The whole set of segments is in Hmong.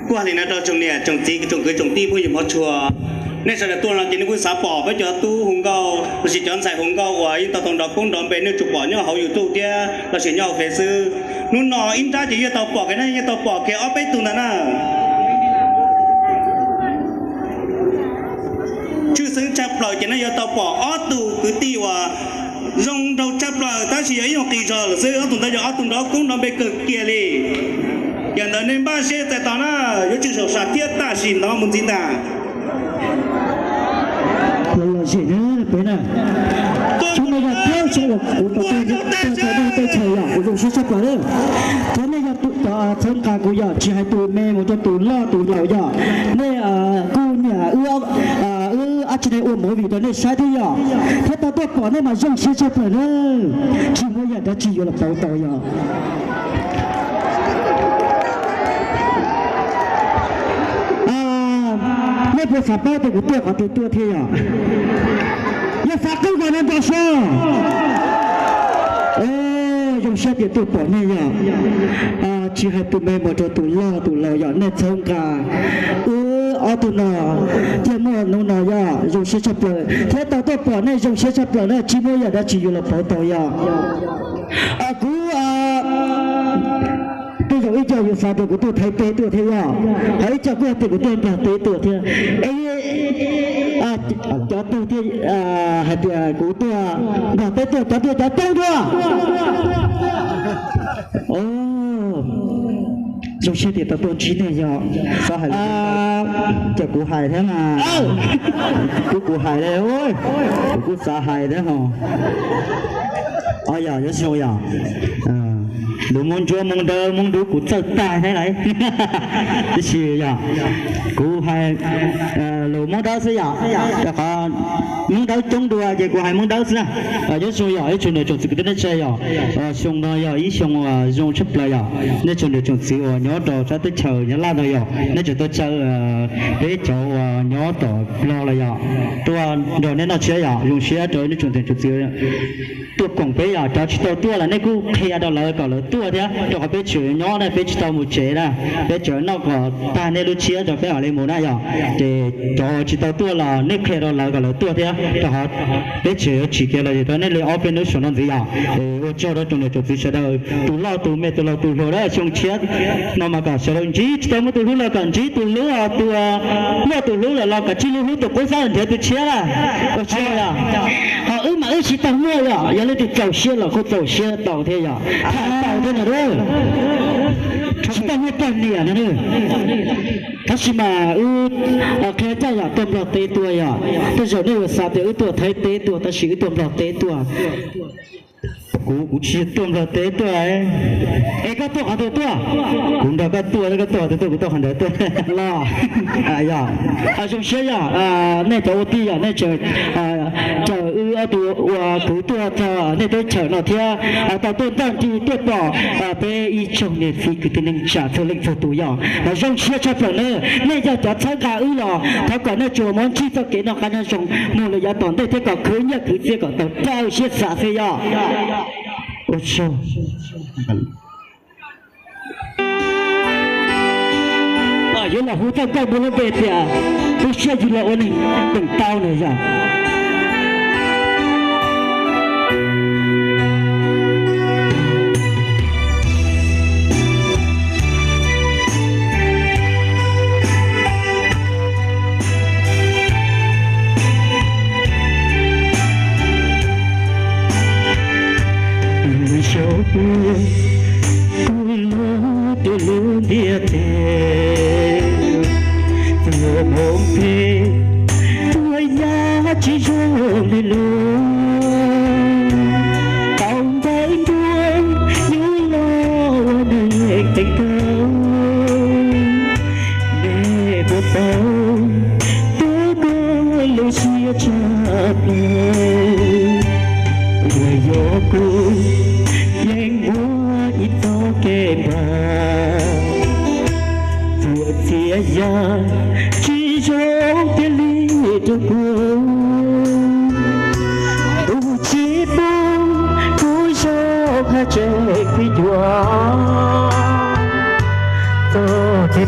Kuj hais li no rau tsoom niam tsoom txiv tsoom kwv tsoom tij phooj ywg hmov tshua, nej sawv daws tuaj no ces nej kuj xav pom peb cov tub hu nkauj lossis cov ntxhais hu nkauj uas yeej tau tau nrov koob nrov npe nej tsuas pom nyob hauv YouTube thiab lossis nyob hauv Face xwb. Hnub no ib nrab ces yuav tau pom kiag na, yuav tau pom kiag ob peb tug ntawd na. Tshwj xeeb tshaj plaws ces nej yuav tau pom ob tug kwv tij uas zoo nraug tshaj plaws tab sis yog ib nyuag qis zog lawm xwb, ob tug ntawd yog ob tug nrov koob nrov npe kawg kiag li. Yog ntawd nej npaj siab txais tos na, yuav tsum saum sam thiab tam sim no mus ntxiv ntag. Los zem na peb na, xyoo no yog thawj xyoo uas kuv tau tuaj rau teb chaws yog kuv zoo siab tshaj plaws li. Thiab nej yog txhawb nqa kuv yog tsis hais tus me mus rau tus loj tus laus yog nej kuj nyiam wb ab tsi ne ua movie rau nej saib thiab yog, thiab tau tuaj pom nej mas zoo siab tshaj plaws na, tsis muaj yam dab tsi yuav los pauv tau yog. Nej puas xav paub tias kuv tuaj qhov twg tuaj thiab yog? Yog xav qeeb nkaus no nrog saib. Zoo siab tias tuaj pom nej yog, tsis hais tus me mus rau tus loj tus laus yog nej txhawb nqa wb ob tug no thiaj muaj hnub no yog zoo siab tshaj plaws thiab tau tuaj pom nej zoo siab tshaj plaws na, tsis muaj yam dab tsi yuav los pauv tau yog. Kuv tej zaum ib co yuav xav tias kuv tuaj thaiv peb tuaj thiab yog, ho ib co kuj hais tias kuv tuaj nplog teb tuaj thiab. Cov twg thiaj hais tias kuv tuaj nplog teb tuaj, cov twg cov coob dua? Zoo siab tias tau tuaj ntsib nej yog. Xav hais, ces kuv hais thiab mas. Kuv kuv hais li, kuv kuj xav hais thiab ho. Yog, yog zoo yog. Lus Moob Ntsuab Moob Dawb Moob Dub kuv txawj tag thiab lawm. Tiam sis yog kuv hais lus Moob Dawb xwb yog, rau qhov Moob Dawb coob dua ces kuv hais Moob Dawb xwb na. Nyob zoo yog ib tsoom niam tsoom txiv kwv tij neej tsa yog, xyoo no yog ib xyoo uas zoo tshaj plaws yog nej tsoom niam tsoom txiv uas nyob rau sab teb chaws Nyab Laj no yog nej tseem tuaj caw peb cov uas nyob tom Nplog los yog tuaj nrog nej noj tsiab yog zoo siab rau nej tsoom niam tsoom txiv tuaj koom peb yog. Cov tsis tau tuaj los nej kuj qhia rau lawv kom lawv tuaj thiab, rau qhov peb tseem nyob na, peb tsis tau mus tsev na, peb tseem noj kom tag nej lub tsiab rau peb mam li mus na yog. Ces cov tsis tau tuaj los nej qhia rau lawv kom lawv tuaj thiab, rau qhov peb tseem yuav tsim kev los mus rau nej li ob peb hnub saum no ntxiv yog. Ua tsaug rau tsoom niam tsoom txiv sawv daws, tus loj tus me tus laus tus hluas na, xyoo tshiab no mas kom sawv daws ntsib, tsis tau muaj tus hlub los kom ntsib tus hlub, tus muaj tus hlub lawm los kom tsij hlub tus qub xab nrhiav tus tshiab na. Ua tsaug yog. Ho wb mas wb tsis tau muaj yog, yog leej twg txaus siab los kuj txaus siab tau thiab yog. Tau thiab no, tsis tau muaj poj niam no. Tab sis mas wb qhia caj yom, tuaj Nplog teb tuaj yom. Tej zaum nej yuav xav tias wb tuaj Thaib teb tuaj tab sis wb tuaj Nplog teb tuaj. Kuv, kuv tsis tuaj Nplog teb tuaj. Es koj tuaj qhov twg tuaj? Kuv nrog koj tuaj, koj tuaj qhov twg tuaj kuv tuaj qhov ntawd tuaj los. Yog, zoo siab yog nej cov ua tij yog nej tseem caw wb ob tug ua kwv tuaj txog nej teb chaws no thiab tau tuaj ncaj ncees tuaj pom peb ib tsoom niam txiv kwv tij neej tsa txhua leej txhua tus yog mas zoo siab tshaj plaws na. Nej yog cov txhawb nqa wb los thov kom nej tsuas muab ntsib txoj kev noj qab nyob zoo mus lawm yav tom ntej thiab kom khwv nyiaj khwv txiaj kom tau raws siab xav xwb yog. Ua tsaug. Yuav los hu txoj nkauj mus lub npe tias tu siab yus los ua neeg teem tau na yog. Xyov kuv, kuv lub, kuv lub ntiaj teb, tuag hmoov phem, tuag yam tsis zoo li lub tau ncaim nruab yus los ua neeg teem tau. Nej puas paub txog koj lub siab tshaj plaws uas yog kuv yeej muaj ib txoj kev npam txuas txias yam tsis zoo tiag li rau kuv. Tus tsis pub kuv zoo qhov tseem qhib yuav txog kev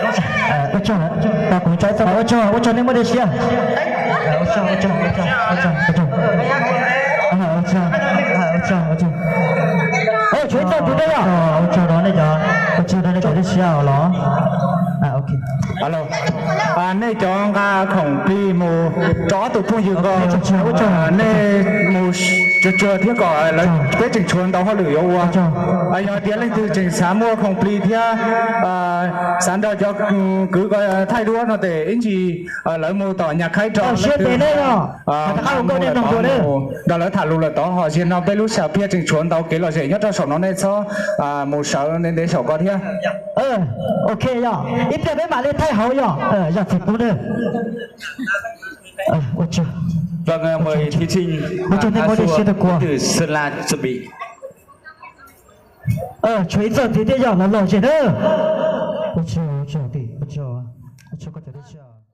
Ua tsaug, ua tsaug, ua tsaug nej muaj dej siab. Ua tsaug, ua tsaug, ua tsaug, ua tsaug, ua tsaug, ua tsaug, ua tsaug, ua tsaug, ua tsaug, tshuav ib txoj twg thiab yom? Ua tsaug rau nej cov, ua tsaug rau nej cov dej siab os los. Nej cov nqa khoom plig mus rau ob tug phooj ywg ko, nej mus tsuag tsuag thiab kom lawv, peb tseem tshuav ntau hauj lwm yuav ua. Yog tias leej twg tseem xav muaj khoom plig thiab xav nrog cov kwv ko thaij duab no ces ib ntsis lawv mus tom nyas khaib rau siab tes ne, nrog lawv tham lus lawm tod ho ziag no peb lub xyaw phiaj tseem tshuav ntau kev lom zem nyob rau saum no, nej txhob mus sawv ntev ntev saum ko thiab. Ok yog ib pliag peb mam li thaij hauv yog, yog txiv pub ne. Ua tsaug nej muaj dej siab tag kua. Tshuav ib txoj twg thiab yog los lom zem na. Ua tsaug, ua tsaug, ua tsaug koj cov dej siab.